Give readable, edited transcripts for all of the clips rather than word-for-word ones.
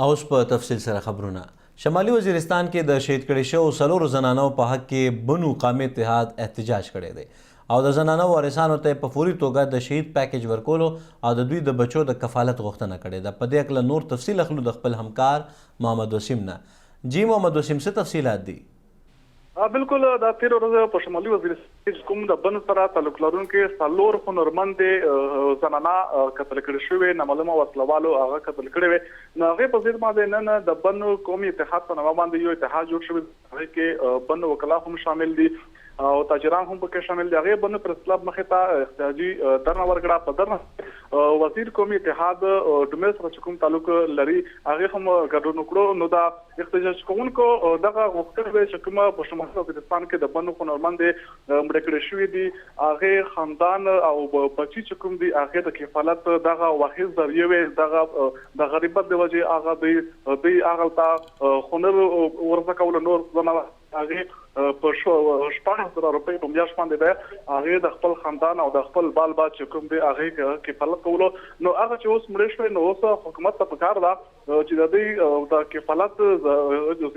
اوس په تفصیل سره خبرونه. شمالي وزیرستان کې د شهید کړي شوو څلورو زنانو په حق کې بنو قامي اتحاد احتجاج کړی دی او د زنانو وارثانو ته په فوري توګه د شهید پیکج ورکولو او د دوی د بچو د کفالت غوښتنه کړې ده. په دې هکله نور تفصیل اخلو د خپل همکار محمد وسیم نه. جی محمد وسیم، څه تفصیلات دي؟ بالکل، دا تېره ورځ په شمالي وزیرستان کې چې کوم د بنو سره تعلق لرونکي څلور هنرمندې زنانه قتل کړې شوې، نامعلومه وسلوالو هغه قتل کړې وې، نو هغې په ضد باندې نن د بنو قومي اتحاد په نامه باندې یو اتحاد جوړ شوی، هغې کې بنو وکلا هم شامل دي او تاجران هم پکې شامل دي. هغې بنو پریس کلب مخې ته احتجاجي درنه ورکړه. په درنه وزیر قومي اتحاد ډومیر سره چې کوم تعلق لري، هغې هم ګډون وکړو. نو دا احتجاج کوونکو دغه غوښتنه وې چې کومه په شمالي وزیرستان کې د بنو هنرمندې مړې کړې شوې دي، هغې خاندان او بچي چې کوم دي، هغې د کفالت دغه واحد ذریعه وې. دغه د غریبت د وجې هغه دوی هغلته هنر ورزده کولو، نور زنه هغې په 16,000 روپۍ په میاشت باندې به هغې د خپل خاندان او د خپل بال بچ چې کوم دی، هغې کفالت کولو. نو هغه چې اوس مړې شوې، نو اوس حکومت ته پکار ده چې د دوی د کفالت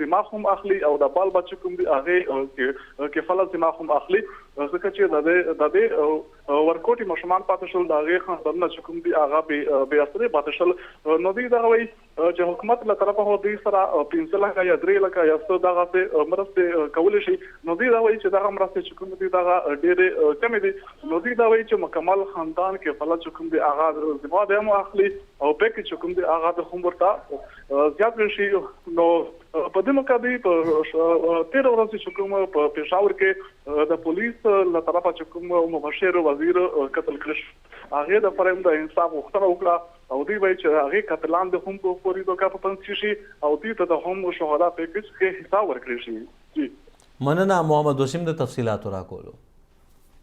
ذمه هم اخلي او د بال بچ کوم دی، هغې کفالت ذمه هم اخلي، ځکه چې د دې ورکوټي ماشومان پاتې شول، د هغې خاندانونه چې کوم دي، هغه بې اسرې پاتې شول. نو دوی دغه وایي چې حکومت له طرفه هو دوی سره 5 لکه یا 3 لکه یا څه دغسې مرستې کولی شي. نو دوی دا وایي چې دغه مرستې چې کوم دي، دغه ډېرې کمې دي. نو دوی دا وایي چې مکمل خاندان کفالت چې کوم دی، هغه ذمه به هم اخلي او پیکج چې کوم دی، هغه به هم ورته زیات کړی شي. نو په دې موقع دوی په تېره ورځ چې کوم په پېښور کې د پولیس له طرفه چې کوم مبشر وزیر قتل کړی شو، هغې د فریم د انصاف غوښتنه وکړه او دوی وایي چې هغې قتلان د هم په فوري توګه په پنځ شي او دوی ته د هم شهدا پیکج کې حصه ورکړي شي. جی مننه محمد وسیم د تفصیلاتو راکولو.